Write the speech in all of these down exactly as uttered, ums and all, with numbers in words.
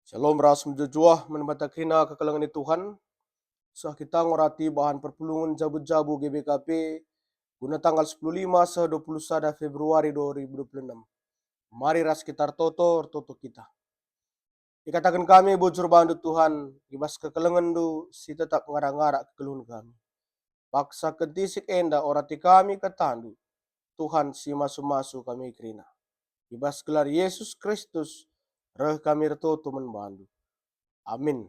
Shalom ras mejuah-juah man banta kerina kekelengen Tuhan. Seh kita ngorati bahan perpulungen jabu-jabu G B K P guna tanggal sepuluh lima seh dua puluh sada Februari dua ribu dua puluh enam. Mari ras kita ertoto, ertoto kita. Ikataken kami bujur bandu Tuhan, i bas kekelengenNdu si tetap ngarak-ngarak kegeluhen kami. Paksa kentisik enda orati kami kataNdu, Tuhan si masu-masu kami kerina. I bas gelar Yesus Kristus, reh kami ertoto man bandu. Amin.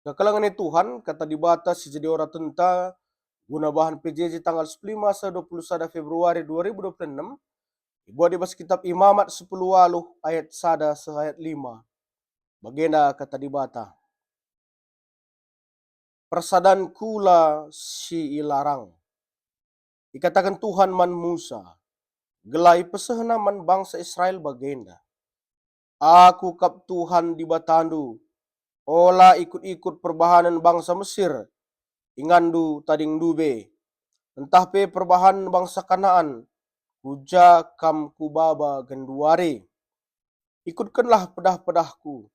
Kekelengen Tuhan, kata Dibata si jadi oratenta guna bahan P J J tanggal sepuluh lima seh dua puluh sada Februari dua ribu dua puluh enam, ibuat i bas kitab Imamat sepuluh waluh ayat sada seh ayat lima. Bagenda kata Dibata, "Persadan kula si ilarang." Ikataken Tuhan man Musa, gelah ipesehna man bangsa Israel bagenda, "Aku kap Tuhan Dibatandu. Ola ikut-ikut perbahanen bangsa Mesir, inganndu tadingndu be, ntah pe perbahanen bangsa Kanaan, ku ja kam kubaba genduari. Ikutkenlah pedah-pedahku,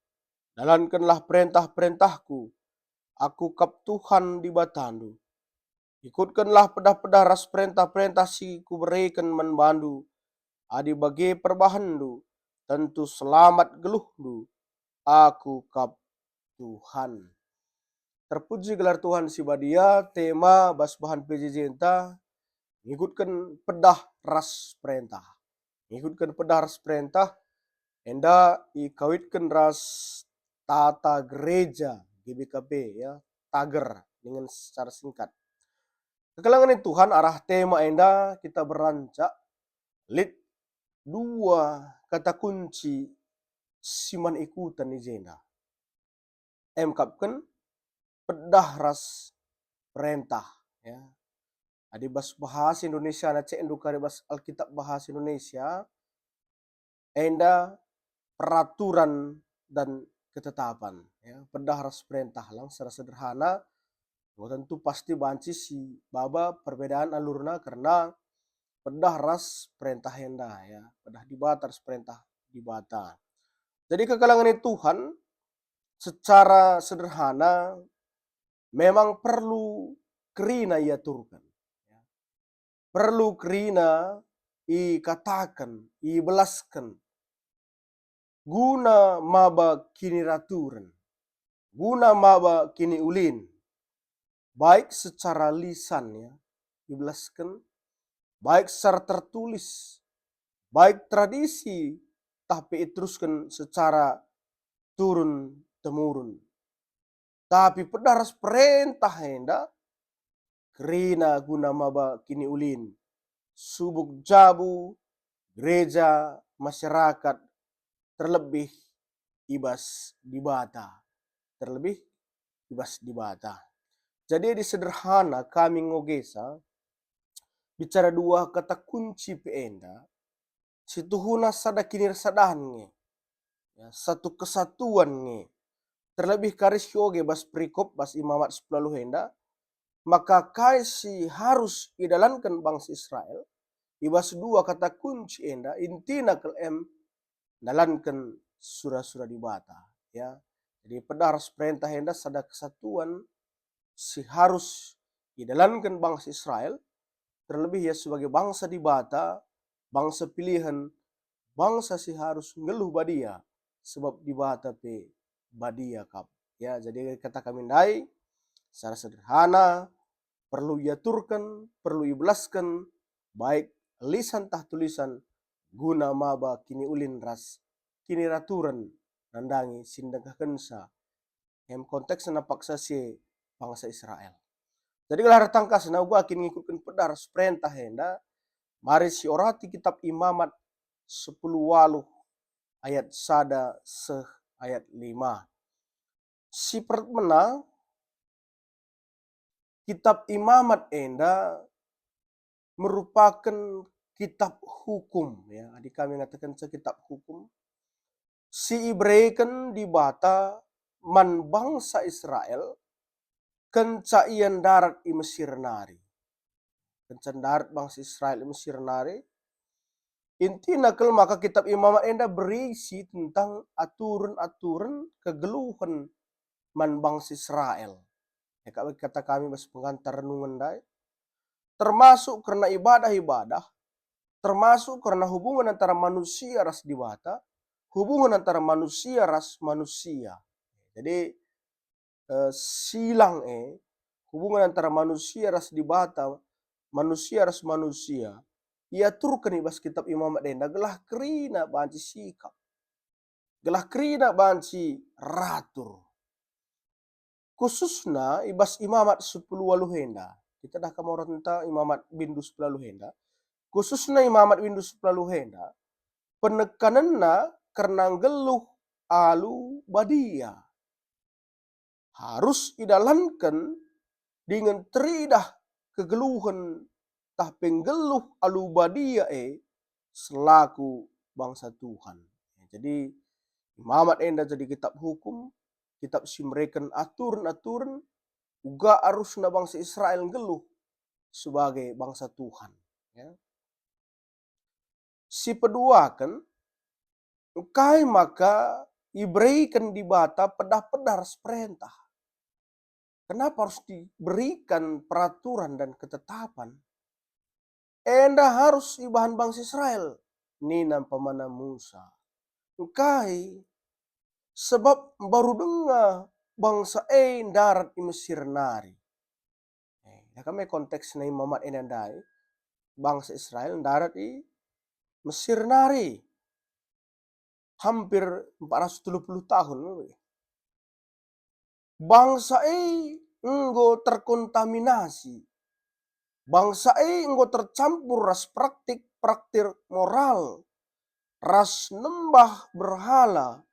dalankenlah perentah-perentahku. Aku kap Tuhan Dibatandu. Ikutkenlah pedah-pedah ras perentah-perentah si kubereken man bandu. Adi bage perbahanndu, tentu selamat geluhndu. Aku kap Tuhan." Terpuji gelar Tuhan si badia. Tema bas bahan P J J-nta ngikutken pedah ras perentah. Ngikutken pedah ras perentah, enda ikawitken ras tata gereja G B K P, ya, tager, dingen secara singkat. Kekelengen Tuhan, arah tema enda kita berancak lit dua kata kunci si man ikuten i jenda. Emkapken pedah ras perentah, ya. Adi bas bahasa Indonesia na cekndu kari bas Alkitab bahasa Indonesia, enda peraturan dan ketetapan, ya. Pedah ras perentah lang secara sederhana, enggo tentu pasti banci si baba perbedaan alurna kerna pedah ras perentah enda, ya. Pedah Dibata ras perentah Dibata. Jadi kekelengen Tuhan, secara sederhana memang perlu kerina iaturken. Perlu kerina ikataken, ibelasken, guna maba kiniraturen, guna maba kiniulin, baik secara lisan, ya, ibelasken, baik secara tertulis, baik tradisi, tah pe iterusken secara turun-temurun. Tapi pedah ras perentah enda kerina guna maba kiniulin, subuk jabu, gereja, masyarakat, terlebih i bas Dibata. Terlebih i bas Dibata. Jadi, adi sederhana kami ngogesa, bicara dua kata kunci pe enda, situhuna sada kinirsadan nge, ya, satu kesatuan nge. Terlebih kari si oge bas perikop, bas Imamat sepuluh enda, maka kai si harus idalanken bangsa Israel, i bas dua kata kunci enda, intina kal em ndalanken sura-sura Dibata, ya. Jadi pedah ras perentah enda sada kesatuan si harus idalanken bangsa Israel, terlebih ia sebagai bangsa Dibata, bangsa pilihen, bangsa si harus nggeluh badia, sebab Dibata pe badia kap. Ya, jadi kata kami ndai, secara sederhana, perlu iaturken, perlu ibelasken, baik lisan tah tulisan, guna maba kiniulin ras kiniraturen nandangi si ndengkehkenca. Em konteksna paksa si bangsa Israel. Jadi gelah ertangkasna uga kin ngikutken pedah ras perentah enda, mari siorati kitab Imamat sepuluh waluh ayat sada seh ayat lima. Si pertama, kitab Imamat enda merupaken kitab hukum, ya, adi kami ngatakenca kitab hukum, si ibereken Dibata man bangsa Israel kenca ia ndarat i Mesir nari. Kenca ndarat bangsa Israel i Mesir nari, Intina kal maka kitab Imamat enda berisi tentang aturen-aturen kegeluhen man bangsa Israel. Ya, kata kami bas pengantar renungen ndai, termasuk kerna ibadah-ibadah, termasuk kerna hubungan antara manusia ras Dibata, hubungan antara manusia ras manusia. Jadi, eh, silang e, hubungan antara manusia ras Dibata, manusia ras manusia, iaturken i bas kitab Imamat enda gelah kerina banci sikap, gelah kerina banci ratur. Khususna i bas Imamat sepuluh waluh enda. Kita dah kemauranta Imamat bindu sepuluh waluh enda. Khususna Imamat bindu sepuluh waluh enda, penekanenna kerna nggeluh alu badia. Harus idalanken dingen teridah kegeluhen tah pe nggeluh alu badia e selaku bangsa Tuhan. Jadi, Imamat enda jadi kitab hukum, kitab si mereken aturen-aturen uga arusna bangsa Israel nggeluh sebagai bangsa Tuhan. Ya. Si peduaken, engkai maka iberiken Dibata pedah-pedah ras perentah? Kenapa harus diberikan peraturan dan ketetapan? Enda harus ibahan bangsa Israel, nina umpamana Musa. Engkai? Sebab mbaru denga bangsa e ndarat i Mesir nari. Eh, ya kami konteksna Imamat enda ndai, bangsa Israel ndarat i Mesir nari. Hampir empat ratus telu puluh tahun. Bangsa e enggo terkontaminasi. Bangsa e enggo tercampur ras praktik-praktik moral, ras nembah berhala,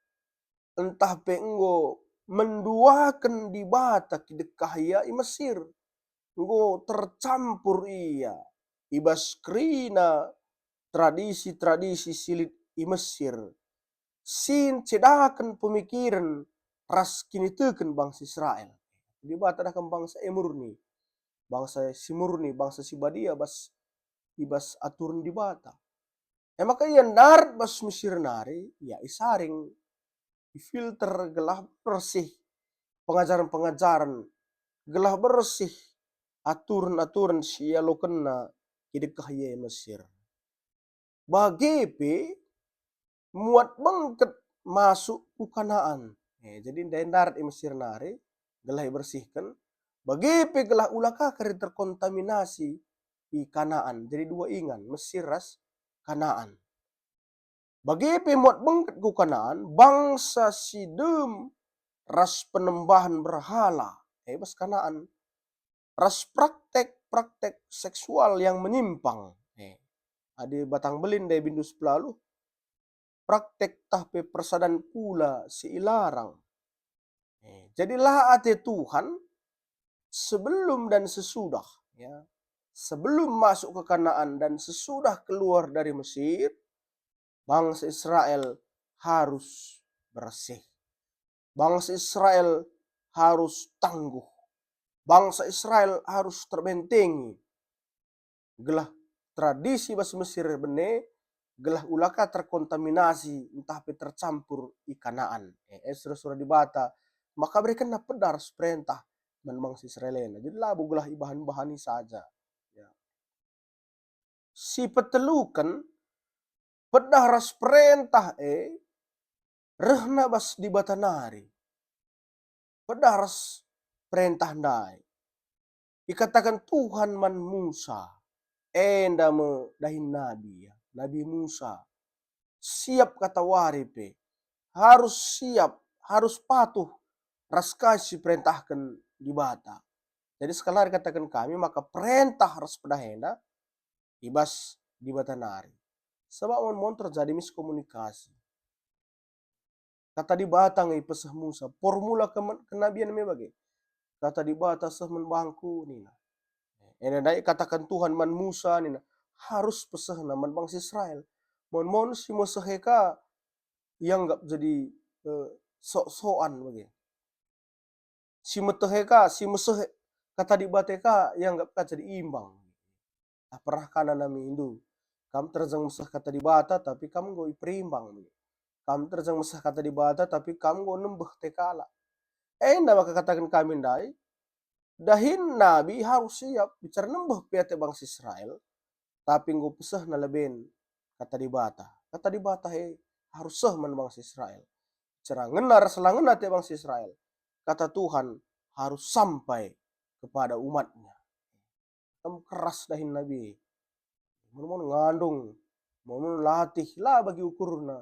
ntah pe enggo menduaken Dibata kidekah ia i Mesir. Enggo tercampur ia i bas kerina tradisi-tradisi si lit i Mesir, si ncedaken pemikiren ras kiniteken bangsa Israel. Dibata dah kam bangsa e murni, bangsa si murni, bangsa si badia bas, i bas aturen Dibata. E maka ia ndarat bas Mesir nari, ia isaring, ifilter gelah bersih pengajaren-pengajaren, gelah bersih aturen-aturen si ialokenna kidekah ia i Mesir. Bage pe muat bengket masuk ku Kanaan. Eh, jadi ndai ndarat i Mesir nari, gelah ibersihken, bage pe gelah ula ka kari terkontaminasi i Kanaan. Jadi dua ingan, Mesir ras Kanaan. Bage pe muat bengket ku Kanaan, bangsa si dem ras penembahen berhala, eh, bas Kanaan, ras praktek-praktek seksual yang menyimpang. Eh, adi batang belin ndai bindu sepuluh waluh, praktek tah pe persadan kula si ilarang. Eh, jadi la ate Tuhan sebelum dan sesudah, ya. Sebelum masuk ke Kanaan dan sesudah keluar dari Mesir, bangsa Israel harus bersih. Bangsa Israel harus tangguh. Bangsa Israel harus terbentengi. Gelah tradisi bas Mesir bene, gelah ula ka terkontaminasi ntah pe tercampur i Kanaan. Eh, eh, sura-sura Dibata, maka berekenna pedah ras perentah man bangsa Israel enda. Jadi labo gelah ibahan-bahani saja. Ya. Si peteluken, pedah ras perentah e rehna bas Dibata nari. Pedah ras perentah ndai. Ikataken Tuhan man Musa, enda me dahin nabi, ya, Nabi Musa. Siap katawari pe, harus siap, harus patuh ras kai si perentahken Dibata. Jadi sekali kataken kami maka perentah ras pedah enda i bas Dibata nari. Sebab mon-mon terjadi miskomunikasi. Kata Dibata nge ipeseh Musa, formula kemen-, kenabian me bage. Kata Dibata seh man bangku, nina. Enda ndai kataken Tuhan man Musa, nina, harus pesehna man bangsa Israel. Mon-mon si meseh e ka ianggap jadi, eh, sok-sokan bage. Si meteh e ka, si meseh kata Dibata e ka ianggap ka jadi imbang. Ah, pernah ka nanami indu, Kam terjeng meseh kata Dibata, tapi kam enggo iperimbang. Kam terjeng meseh kata Dibata, tapi kam enggo nembeh ate kalak. Enda maka kataken kami ndai, dahin nabi harus siap, bicara nembeh pe ate bangsa Israel, tapi enggo pesehna leben kata Dibata. Kata Dibata e harus seh man bangsa Israel. Bicara ngena ras la ngena ate bangsa Israel, kata Tuhan harus sampai kepada umatnya. Kam keras dahin nabi. Mon-mon ngandung, mon-mon latih, la bagi ukurna.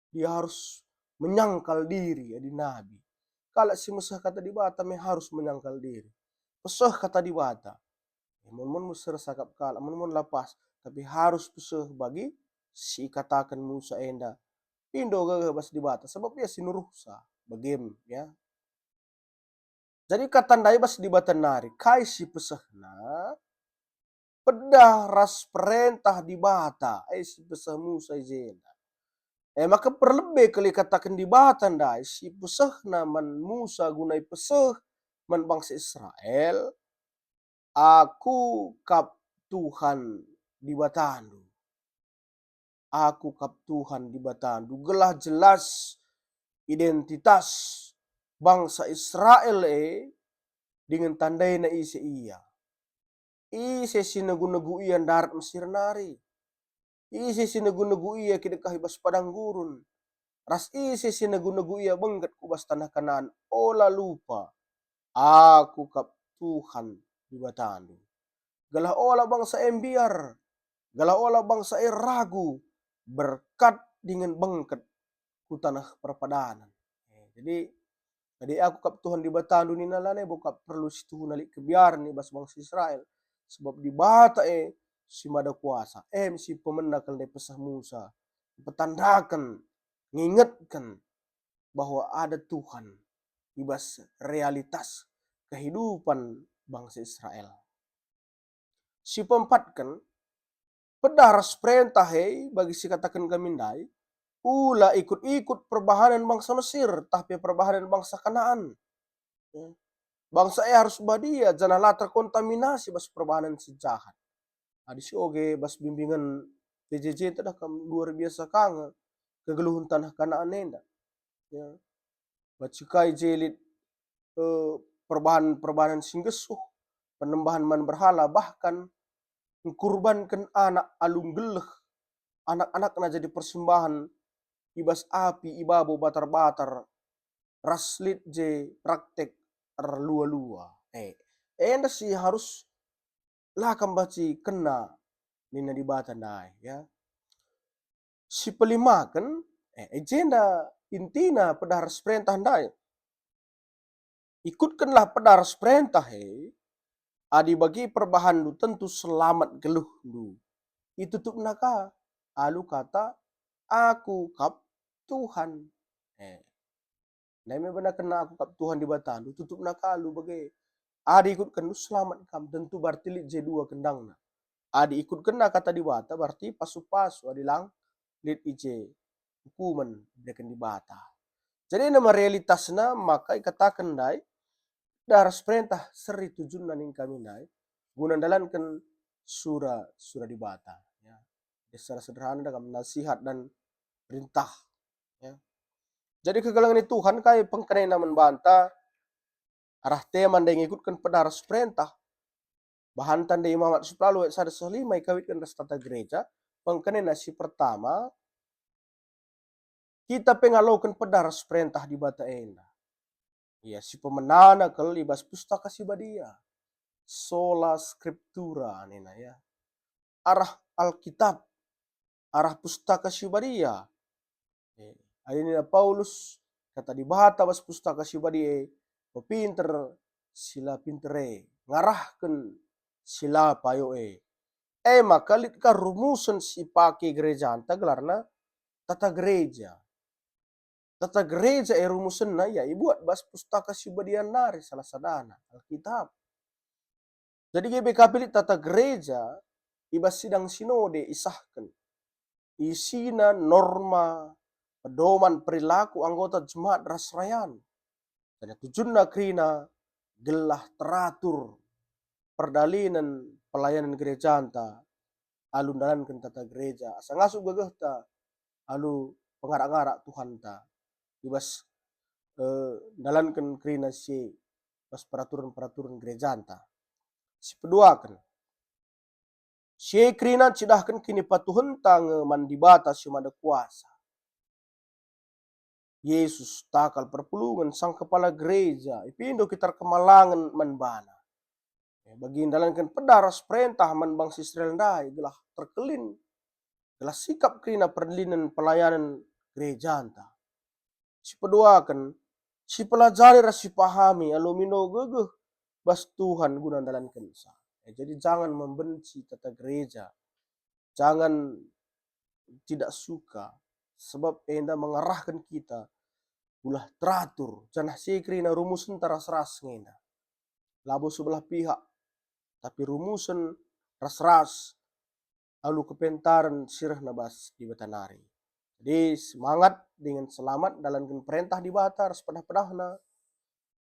Dia harus menyangkal diri jadi nabi. Kalak si meseh kata Dibata me harus menyangkal diri. Peseh kata Dibata. Ya, mon-mon meseh sakap kalak, mon-mon la pas, tapi harus peseh bagi si ikataken Musa enda. Pindo gegeh bas Dibata, sebab ia si nuruhsa, bagem, ya. Jadi kata ndai bas Dibata nari, kai si pesehna? Pedah ras perentah Dibata, e si peseh Musa i jenda. E maka perlebe kal ikataken Dibata ndai si pesehna man Musa guna ipeseh man bangsa Israel, "Aku kap Tuhan Dibatandu." "Aku kap Tuhan Dibatandu," gelah jelas identitas bangsa Israel e dingen tandaina ise ia. Ise si negu-negu ia ndarat Mesir nari. Ise si negu-negu ia kidekah i bas padang gurun. Ras ise si negu-negu ia bengket ku bas taneh Kanaan. Ola lupa, Aku kap Tuhan Dibatandu. Gelah ola bangsa e mbiar, gelah ola bangsa e ragu berkat dingen bengket ku taneh perpadanen. Eh, jadi, jadi, "Aku kap Tuhan Dibatandu," nina, lanai bo kap perlu situhuna lit kebiaren i bas bangsa Israel. Sebab Dibata e si mada kuasa, e me si pemena kal ndai peseh Musa, mpetandaken, ngingetken bahwa ada Tuhan i bas realitas kehidupan bangsa Israel. Si peempatken, pedah ras perentah e bagi si kataken kami ndai, ula ikut-ikut perbahanen bangsa Mesir, tah pe perbahanen bangsa Kanaan. Ya. Bangsa e harus badia, janah la terkontaminasi bas perbahanen si jahat. Adi sioge bas bimbingen P J J enda kam luar biasa ka nge kegeluhen taneh Kanaan enda. Ya. Banci kai je lit, eh, perbahan-perbahanen si nggesuh, penembahan man berhala, bahkan ngkurbanken anak alu nggeleh, anak-anakna jadi persembahen i bas api, i babo batar-batar, ras lit je praktek erlua-lua. Eh, enda si harus la kam banci kena nina Dibata ndai, ya. Si pelimaken, eh, i jenda intina pedah ras perentah ndai. Ikutkenlah pedah ras perentah e, adi bage perbahanndu tentu selamat geluhndu. Itutupna ka alu kata, "Aku kap Tuhan." Eh. Ndai me bana kena, "Aku kap Tuhan Dibatandu," tutupna ka alu bage. Adi ikutkenndu selamat kam, tentu berarti lit je dua kendangna. Adi ikutkenna kata Dibata, berarti pasu-pasu adi lang lit i je ukumen ibereken Dibata. Jadi enda me realitasna maka ikataken ndai, pedah ras perentah seri tujunna ning kami ndai, guna ndalanken sura-sura Dibata. Ya. Jadi secara sederhana enda kam nasihat dan perintah. Ya. Jadi kekelengen Tuhan, kai pengkenena man banta arah tema ndai ngikutken pedah ras perentah? Bahanta ndai Imamat sepuluh ayat sada seh lima ikawitken ras tata gereja, pengkenena si pertama, kita pe ngaloken pedah ras perentah Dibata enda. Ia si pemenana kal i bas Pustaka Si Badia. Sola Scriptura nina, ya. Arah Alkitab, arah Pustaka Si Badia. Eh, adi nina Paulus, kata Dibata bas Pustaka Si Badia e, pepinter si la pinter e, ngarahken si la payo e. E maka lit ka rumusen si ipake gerejanta gelarna tata gereja. Tata gereja e rumusenna ia ibuat bas Pustaka Si Badia nari salah sadana, Alkitab. Jadi, G B K P lit tata gereja i bas sidang sinode isahken. Isina norma, pedoman perilaku anggota jemaat ras rayan. Janah tujunna kerina gelah teratur perdalinen pelayanan gerejanta alu ndalanken tata gereja, asa ngasup gegehta alu pengarak-ngarak Tuhanta, i bas, eh, ndalanken kerina si e, bas peraturen-peraturen gerejanta. Sipeduaken, si e kerina cidahken kinipatuhenta nge man Dibata si Mada Kuasa. Jesus takal perpulungen sang kepala gereja, ipindo kita erkemalangen man bana. E, bagi ndalanken pedah ras perentah man bangsa Israel ndai gelah terkelin, gelah sikap kerina perlinen pelayanen gerejanta. Sipeduaken, sipelajari ras sipahami alu mindo gegeh bas Tuhan guna ndalankenca. E, jadi jangan membenci tata gereja, jangan tidak suka, sebab enda mengarahken kita ulah teratur, janah si e kerina rumusenta ras-ras nge enda. Labo sebelah pihak, tapi rumusen ras-ras alu kepentaren si rehna bas Dibata nari. Jadi semangat dingen selamat dalanken perentah Dibata ras pedah-pedahna,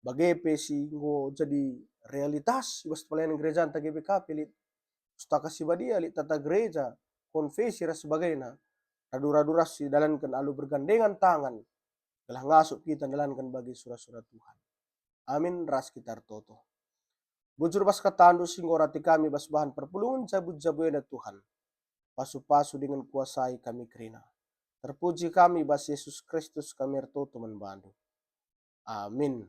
bage pe si enggo jadi realitas i bas pelayanan gerejanta G B K P, lit Pustaka Si Badia, lit tata gereja, konfesi ras sebagainya, radu-radu ras sidalanken alu bergandengan tangan, gelah ngasup kita ndalanken bagi sura-sura Tuhan. Amin, ras kita ertoto. Bujur bas katandu si enggo rati kami bas bahan perpulungen jabu-jabu enda Tuhan. Pasu-pasu dingen kuasai kami kerina. Terpuji kami bas Yesus Kristus kami ertoto man bandu. Amin.